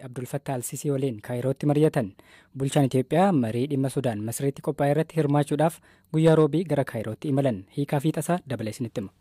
Abdul Fattah Alsiisii waliin Kaayirootti mari'atan. Bulchaan Itoophiyaa marii dhimma Sudaan Masriitti qophaa'e irratti hirmaachuudhaaf guyyaa Roobii gara Kaayirootti imalan. Hiikaa fi tasaa dabalee isinitti hima.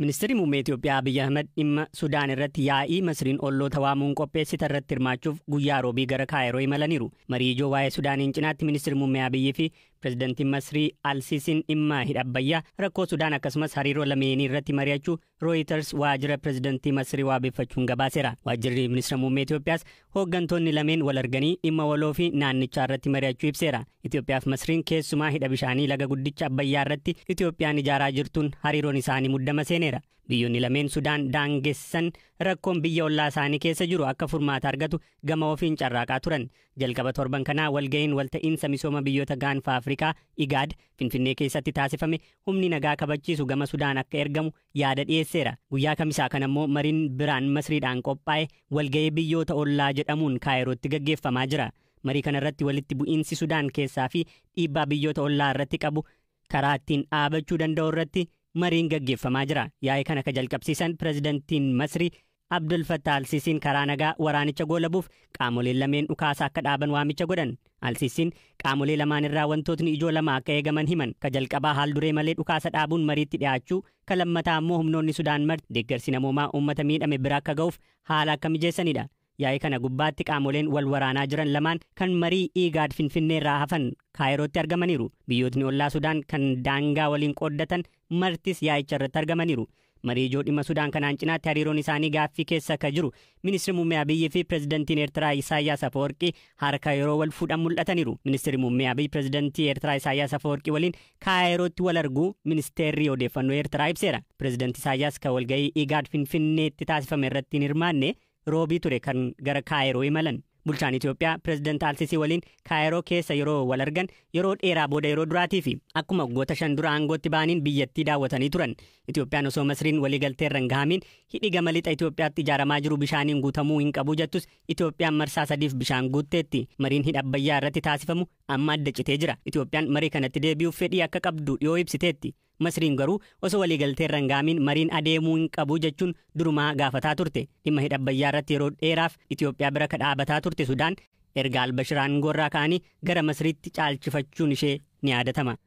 Ministeerri muummee Itoophiyaa Abiyyi Ahmed dhimma Sudaan irratti yaa'ii Masriin olloota waamuun qopheessite irratti hirmaachuuf guyyaa Roobii gara Kaayiroo imalaniiru. Marii ijoo waa'ee Sudaaniin cinaatti ministeerri muummee Abiyyi fi pirezidantiin Masrii Alsiisiin dhimma hidha Abbayyaa, rakkoo Sudaan akkasumas hariiroo lameenii irratti mari'achuu Reuters waajjira pirezidantii Masrii waabeffachuun gabaaseera. Waajjirri ministeera muummee Itoophiyaas hooggantoonni lameen wal arganii dhimma waloo fi naannichaa irratti mari'achuu ibseera. Itoophiyaa fi Masriin keessumaa hidha bishaanii laga guddicha Abbayyaa irratti Itoophiyaan ijaaraa jirtuun hariiroon isaanii muddama seeneera. Biyyoonni lameen Sudaan daangessan rakkoon biyya ollaa isaanii keessa jiru akka furmaata argatu gama ofiin carraaqaa turan. Jalqaba torban kanaa walga'iin walta'iinsa misooma biyyoota Gaanfa Afrikaa IGAD Finfinnee keessatti taasifame humni nagaa kabachiisu gama Sudaan akka ergamu yaada dhiyeesseera. Guyyaa Kamisaa kana immoo mariin biraan Masriidhaan qophaa'e walga'ii biyyoota ollaa jedhamuun Kaayirootti gaggeeffamaa jira. Marii kanarratti walitti bu'iinsi Sudaan keessaa fi dhiibbaa biyyoota ollaa irratti qabu karaa ittiin dhaabachuu danda'u irratti mariin gaggeeffamaa jira. Yaa'ii kana ka jalqabsiisan pirezidantiin Masrii Abdul Fattah Alsiisiin karaa nagaa waraanicha goolabuuf qaamoleen lameen dhukaasa akka dhaaban waamicha godhan. Alsiisiin qaamolee lamaan irraa wantootni ijoo lama akka eegaman himan. Ka jalqabaa haal duree malee dhukaasa dhaabuun mariitti dhiyaachuu, ka lammataa immoo humnoonni Sudaan marti deeggarsi namoomaa uummata miidhame bira akka ga'uuf haala akka mijeessanidha. Yaa'ii kana gubbaatti qaamoleen wal waraanaa jiran lamaan kan marii IGAD Finfinnee irraa hafan Kaayirootti argamaniiru. Biyyootni ollaa Sudaan kan daangaa waliin qooddatan martis yaa'icha irratti argamaniiru. Marii ijoo dhimma Sudaan kanaan cinaatti hariiroon isaanii gaaffii keessa akka jiru ministeerri muummee Abiyyi fi pirezidantiin Eertiraa Isaayyaas Afeworqii harka yeroo wal fuudhan mul'ataniiru. Ministeerri muummee Abiyyi pirezidantii Eertiraa Isaayyaas Afeworqii waliin Kaayirootti wal arguu ministeerri odeeffannoo Eertiraa ibseera. Pirezidantii Isaayyaas kan walga'ii IGAD Finfinneetti taasifame irratti hin hirmaanne Roobii ture kan gara Kaayiroo imalan. Bulchaan Itoophiyaa pirezidaant Alsiisii waliin Kaayiroo keessa yeroo wal argan yeroo dheeraa booda yeroo duraatii fi akkuma waggoota 5 dura aangootti ba'aniin biyyattii daawwatanii turan. Itoophiyaan osoo Masriin waliigaltee irra hin gahamiin hidhi gama lixa Itoophiyaatti ijaaramaa jiru bishaaniin guutamuu hin qabu jettus Itoophiyaan marsaa sadiif bishaan guutteetti. Mariin hidha Abbayyaa irratti taasifamu amma adda citee jira. Itoophiyaan marii kanatti deebi'uuf fedhii akka qabdu dhiyoo ibsiteetti. Masriin garuu osoo waliigaltee irra hin gahamiin mariin adeemuu hin qabu jechuun durumaa gaafataa turte. Dhimma hidha Abbayyaa irratti yeroo dheeraaf Itoophiyaa bira ka dhaabataa turte Sudaan erga Albashir aangoo irraa ka'anii gara Masriitti caalchifachuun ishee ni yaadatama.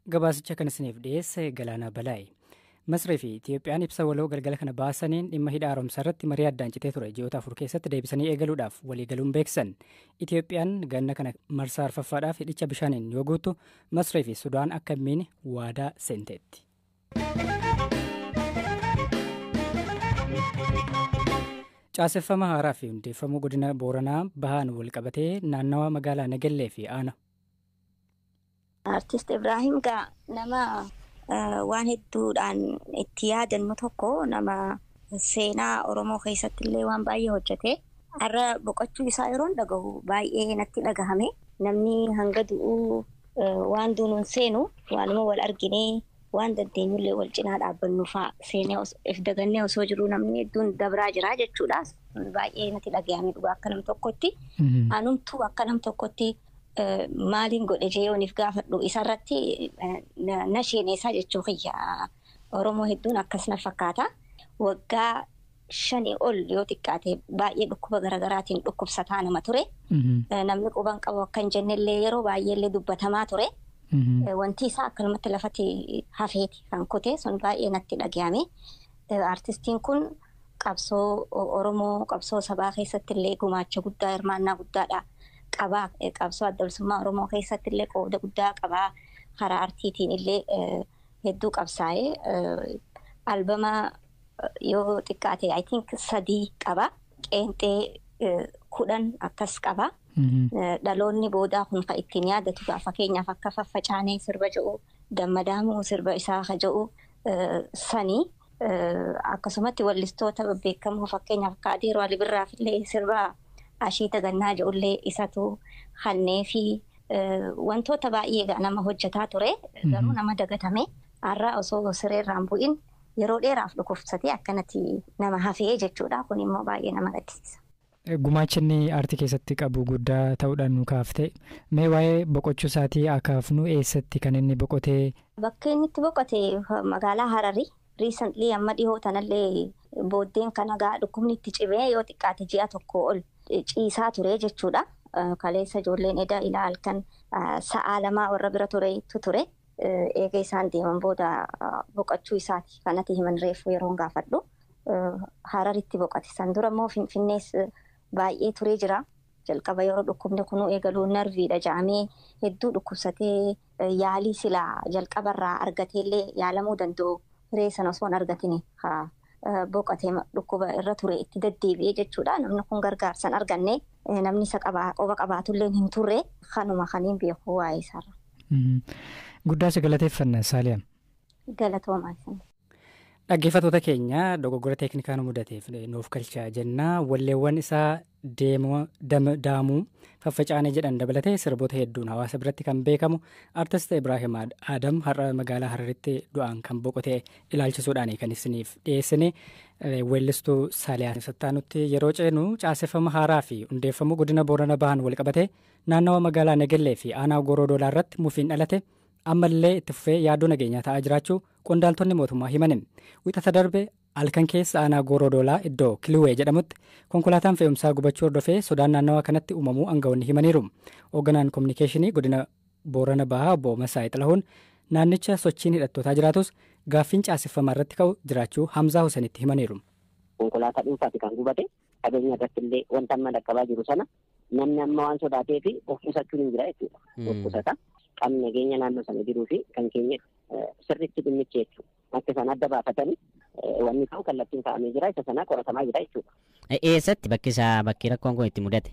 Gabaasicha kan isiniif dhiyeesse Galaanaa Balaayi. Masrii fi Itoophiyaan ibsa waloo galgala kana baasaniin dhimma hidha haaromsaa irratti marii addaan citee ture ji'oota 4 keessatti deebisanii eegaluudhaaf waliigaluun beeksisan. Itoophiyaan ganna kana marsaa arfaffaadhaaf hidhicha bishaaniin yoo guuttu Masrii fi Sudaan akka hin miine waadaa seenteetti. Caaseffama haaraa fi hundeeffamuu godina Booranaa bahaan wal qabatee naannawa magaalaa Nagellee fi Aana. Artist Ibrahim gaa nama waan hedduudhaan itti yaadannu tokko, nama seenaa Oromoo keessatti illee waan baay'ee hojjete. Har'a boqochuu isaa yeroon dhagahu baay'ee natti dhagahame. Namni hanga du'uu waan duunuun seenu waanuma wal arginee waan dandeenyullee wal cinaa dhaabbannu fa'a seenee if dagannee osoo jiruu namni hedduun dabraa jira jechuudha. Baay'ee natti dhagahame dhugaa akka nam tokkotti. Anumtuu akka nam tokkotti maaliin godhe jeeyooniif gaafadhu isarratti na sheeneessaa jechuu kiyya. Oromoo hedduun akkas na fakkaata. Waggaa 5 ol yoo xiqqaate baay'ee dhukkuba garaagaraatiin dhukkubsataa nama ture. Namni quban qabu akka hin jennellee yeroo baay'eellee dubbatamaa ture. Wanti isaa akkanumatti lafatti hafeeti kan kute sun baay'ee natti dhagahame. Artistiin kun qabsoo Oromoo qabsoo sabaa keessatti illee gumaacha guddaa hirmaannaa guddaadha qabaa. Qabsoo adda bilisummaa Oromoo keessatti illee qooda guddaa qabaa. Karaa artiitiin illee hedduu qabsaa'ee albama yoo xiqqaate I think 3 qaba. Qeenxee 10 akkas qaba. Dhaloonni boodaa kun kan ittiin yaadatu fakkeenyaaf akka faffacaanee sirba jedhu, dammadaamuu sirba isaa ka jedhu sanii akkasumatti wallistoota beekamoo fakkeenyaaf akka Adeeroo Ali Birraaf illee sirba Ashiita Gannaa jedhullee isatu hannee fi wantoota baay'ee nama hojjetaa ture garuu nama dagatame. Har'a osoo sireerraan bu'in yeroo dheeraaf dhukkubsatee akkanatti nama hafee jechuudha. Kun immoo baay'ee nama gaddisiisa. Gumaachinni aartii keessatti qabu guddaa ta'uudhaan nu kaaftee mee waa'ee boqochuu isaatii akaafnu eessatti kan inni boqotee? Bakka inni itti boqote magaalaa Hararii. Recently amma dhihoo tanallee booddeen kana gaa dhukkubni itti cimee yoo xiqqaate ji'a 1 ol Ciisaa ture jechuudha. Kaleessa ijoolleen eda ilaa halkan sa'a 2 warra bira turetu ture. Eega isaan deeman booda boqochuu isaati. Kanatti himan reefu yeroon gaafadhu. Hararitti boqote. San dura immoo Finfinnees baay'ee turee jira. Jalqaba yeroo dhukkubni kunuu eegaluu narviidha jedhamee hedduu dhukkubsatee yaalii silaa jalqabarraa argateellee yaalamuu danda'u hiree sana osoo hin argatin boqotee dhukkuba irra ture itti deddeebi'ee jechuudha. Namni kun gargaarsa hin arganne, namni isa qoba qabaatullee hin turre, kanuma kaniin beeku waa'ee isaarra. Guddaa si galateeffanna, Saaliyaam. Galatoomaa. Dhaggeeffattoota keenya, dogoggora teeknikaa nu mudateef nuuf galchaa jennaa. Walleewwan isaa Daamuu Faffacaanee jedhan dabalatee sirboota hedduun hawaasa biratti kan beekamu Artist Ibraahim Adam har'a magaalaa Hararitti du'aan kan boqote ilaalchisuudhaan kan isiniif dhiyeessine weellistuu Saaliyaa Sattaanutti yeroo ceenu, caaseffama haaraa fi hundeeffamuu godina Boorana Bahan walqabate naannawa magaalaa Nagellee fi aanaa Gooroo Doolaa irratti mufiin dhalate ammallee itti fufee yaaddoo nageenyaa ta'aa jiraachuu qondaaltonni mootummaa himanin. Wixata darbe halkan keessa aanaa Gooroo Doolaa iddoo Kiliwee jedhamutti konkolaataan fe'umsaa gubachuu hordofee sodaan naannawaa kanatti uumamuu aangawoonni himaniiru. Hoogganaan kominikeeshinii godina Boorana Bahaa obbo Masaayii Xilahuun naannicha sochiin hidhattootaa jiraatus gaaffiin caaseffamaa irratti ka'u jiraachuu Hamzaa Husenitti himaniiru. Konkolaataa dhuunfaati kan gubate, qabeenya irratti illee wanta amma dhaqqabaa jiru sana namni amma waan sodaatee fi of qusachuun hin jira jechuudha. Of qusata. Qaamni nageenya naannoo sana jiruu fi kan keenya sirriitti dhimmicha jechuudha. Akka isaan adda baafatanii wanni ta'u kallattiin kaa'amee jira, isa sana qoratamaa jira jechuudha. Eessatti bakki isaa, bakki rakkoon kun itti mudate?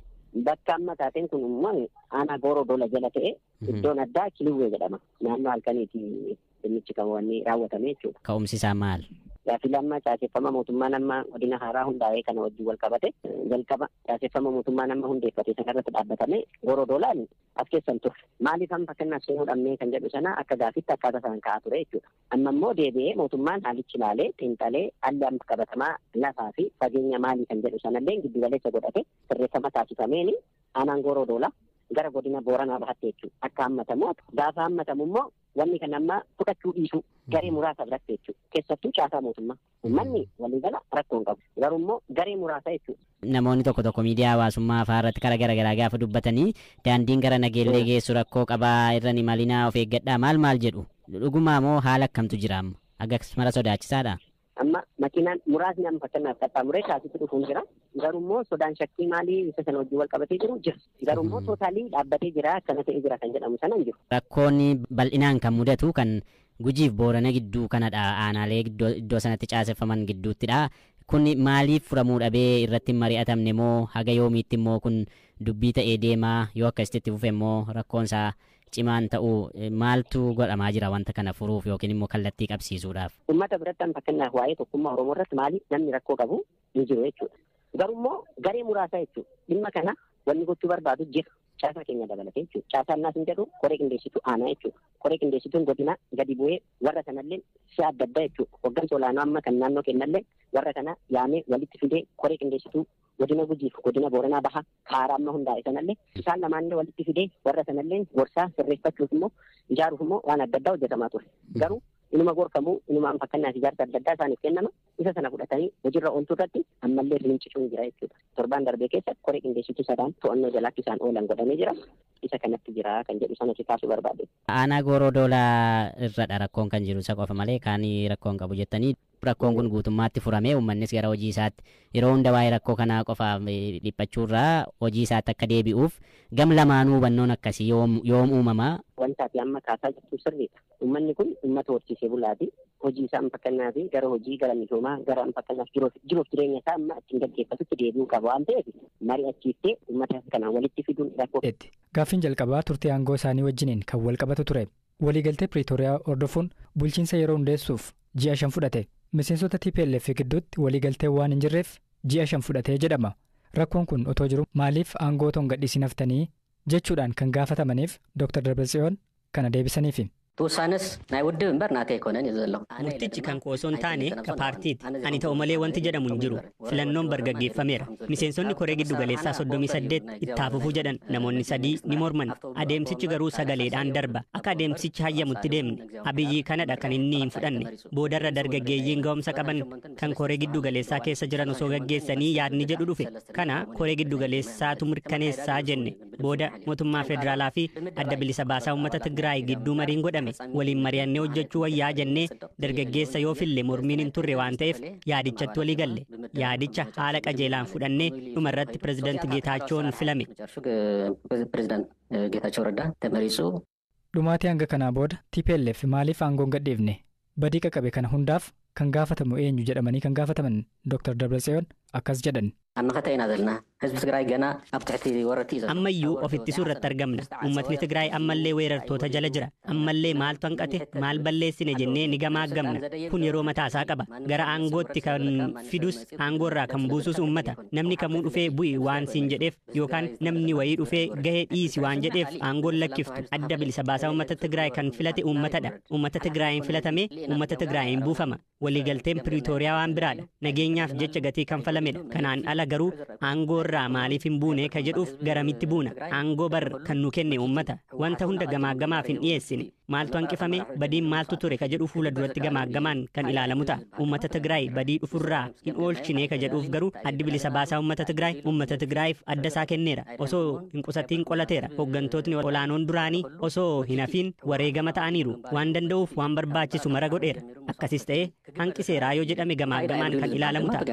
Bakka amma taateen kun immoo aanaa Gooroo Dola jala ta'e, iddoon addaa Kiliwwee jedhama. Naannoo halkaniiti dhimmichi kan wanni raawwatame jechuudha. Ka'umsi isaa maal? Gaafii lamma caaseffama mootummaan amma godina haaraa hundaa'ee kana wajjin wal qabate, jalqaba caaseffama mootummaan amma hundeeffate sanarratti dhaabbatame Gooroo Dolaan as keessan turre. Maaliif amma fakkeenyaaf seenuu dhabnee kan jedhu sana akka gaafitti akkaataa sanaan ka'aa ture jechuudha. Amma immoo deebi'ee mootummaan haalichi ilaalee xiinxalee haalli amma qabatamaa lafaa fi fageenya maalii kan jedhu sanallee giddu galeessa godhate sirreeffama taasifameen aanaan Gooroo Doolaa gara godina Booranaa Bahaatti jechuudha. Akka hammatamu, gaafa hammatamu immoo wanni kan amma fudhachuu dhiisuu garee muraasa biratti jechuudha. Keessattuu caasaa mootummaa. Uummanni waliigala rakkoo hin qabu. Garuu immoo garee muraasa jechuudha. Namoonni tokko tokko miidiyaa hawaasummaa fa'aa irratti karaa gara garaa gaafa dubbatanii daandiin gara Nageellee geessu rakkoo qabaa, irra ni malinaa, of eeggadhaa, maal maal jedhu. Dhugumaa moo haala akkamtu jira amma? Agas mara sodaachisaadha? Amma makiinaan muraasni amma fakkeenyaaf qaxxaamuree shaasitti dhufuun jira. Garuu immoo sodaan shakkii maalii isa sana wajjin wal qabatee jiru jira. Garuu immoo totally dhaabbatee jira, akkana ta'ee jira kan jedhamu sana hin jiru. Rakkoon bal'inaan kan mudatu kan Gujiif Boorana gidduu kanadha. Aanaalee iddoo sanatti caaseffaman gidduuttidha. Kun maaliif furamuu dhabee, irratti hin mari'atamne moo, haga yoomiitti immoo kun dubbii ta'ee deemaa? Yoo akkasitti fufe immoo rakkoon isaa cimaan ta'uu, maaltu godhamaa jira wanta kana furuuf yookiin immoo kallattii qabsiisuudhaaf? Uummata biratti amma fakkeenyaaf waa'ee tokkummaa Oromoo irratti maali namni rakkoo qabu hin jiru jechuudha. Garuu immoo garee muraasa jechuudha. Dhimma kana wanni gochuu barbaadu jira. Caasaa keenya dabalatee jechuudha. Caasaan naas hin jedhu, koree qindeessituu aanaa jechuudha. Koree qindeessituun godina gadi bu'ee warra sanallee si'a adda addaa jechuudha. Hoggansa olaanoo amma kan naannoo kennallee warra kana yaamee walitti fidee koree qindeessituu godina Gujiif godina Booranaa Baha haaraa amma hundaa'e sanallee isaan lamaanillee walitti fidee warra sanallee gorsaa sirreeffachuuf immoo ijaaruuf immoo waan adda addaa hojjetamaa ture. Garuu inuma gorfamuu, inuma fakkeenyaaf ijaarsa adda addaa isaaniif kennama, isa sana fudhatanii hojiirra oolchuu irratti ammallee rincicuun jira jechuudha. Torbaan darbee keessa koree qindeessituu sadaan to'annoo jalaatti isaan oolan godhamee jira. Isa kanatti jira kan jedhu sana si kaasuu barbaade. Aanaa Gooroo Doolaa irradha rakkoon kan jiru, isa qofa malee kaanii rakkoon qabu jettanii, rakkoon kun guutummaatti furamee uummannis gara hojii isaatti yeroo hunda waa'ee rakkoo kanaa qofaaf dhiphachuurraa hojii isaatti akka deebi'uuf gam lamaanuu hubannoon akkasii yoom uumamaa? Wanta ati amma kaasaa jirtu sirriidha. Uummanni kun uummata horsiisee bulaati. Hojii isaa fakkeenyaaf gara hojii, gara misoomaa, gara fakkeenyaaf jiruuf jireenya isaa amma ittiin gaggeeffatutti deebi'uu qaba waan ta'eef mari'achiiftee uummata kana walitti fiduun rakkoo. Gaaffiin jalqabaa turtii aangoo isaanii wajjiniin kan wal qabatu ture. Waliigaltee Piriitooriyaa hordofuun bulchiinsa yeroo hundeessuuf ji'a 5 fudhate. Miseensota TPLF gidduutti waliigaltee waan hin jirreef ji'a 5 fudhatee jedhama. Rakkoon kun otoo jiru maaliif aangoo otoo hin gadhiisin haftanii jechuudhaan kan gaafatamaniif Dr. Dabratsiyoon kana deebisaniifi. Murtichi kan koo osoo hin taane ka paartiiti. Ani ta'u malee wanti jedhamu hin jiru. Filannoon bargaggeeffameera. Miseensonni koree giddu galeessaa 38 itti fufuu jedhan, namoonni 3 ni morman. Adeemsichi garuu sagaleedhaan darba. Akka adeemsichi hayyamutti deemne. Abiyyi kanadha kan inni hin fudhanne. Boodarra dargaggeeyyiin ga'umsa qaban kan koree giddu galeessaa keessa jiran osoo gaggeessanii yaadni jedhu dhufe. Kana koree giddu galeessaatu mirkaneessaa jenne. Booda mootummaa federaalaa fi Adda Bilisa Baasaa Uummata Tigraay gidduu mariin godhame. Waliin mari'annee hojjechuu wayyaa jennee, dargaggeessa yoo fille mormiin hin turre waan ta'eef yaadichatti walii galle. Yaadicha haala qajeelaan fudhannee dhumarratti pirezidaanti Geetaachoon filame. Dhumaatii hanga kanaa booda TPLF maaliif aangoon gadhiifne, badii qaqqabe kana hundaaf kan gaafatamu eenyu jedhamanii kan gaafataman Dr. Dabratsiyoon akkas jedhan. Ammayyuu of ittisuu irratti argamna. Uummatni Tigraay ammallee weerartoota jala jira. Ammallee maaltu hanqate, maal balleessine jennee ni gamaaggamna. Kun yeroo mataasaa qaba. Gara aangootti kan fidus aangoorraa kan buusus uummata. Namni kamuu dhufee bu'i waan siin jedheef yookaan namni wayii dhufee gahee dhiisi waan jedheef aangoon lakkiftu. Adda Bilisa Baasaa Uummata Tigraay kan filate uummatadha. Uummata Tigraayin filatame uummata Tigraayin buufama. Waliigalteen Piriitooriyaa waan biraadha. Nageenyaaf jecha gatii kanfalamedha. Kanaan ala garuu aangoorraa maaliif hin buune ka jedhuuf, garamitti buuna? Aangoo bar kan nu kenne uummata. Wanta hunda gamaaggamaaf hin dhiyeessine. Maaltu hanqifame, badiin maaltu ture ka jedhu fuula duratti gamaaggamaan kan ilaalamu ta'a. Uummata Tigraay badii dhufurraa hin oolchine ka jedhuuf garuu, Addi Bilisa Baasaa Uummata Tigraay uummata Tigraayiif adda isaa kenneera. Osoo hin qusatiin qolateera. Hooggantootni olaanoon duraanii osoo hin hafiin wareegama ta'aniiru. Waan danda'uuf waan barbaachisu mara godheera. Akkasis ta'ee hanqiseeraa yoo jedhame gamaaggamaan kan ilaalamu ta'a.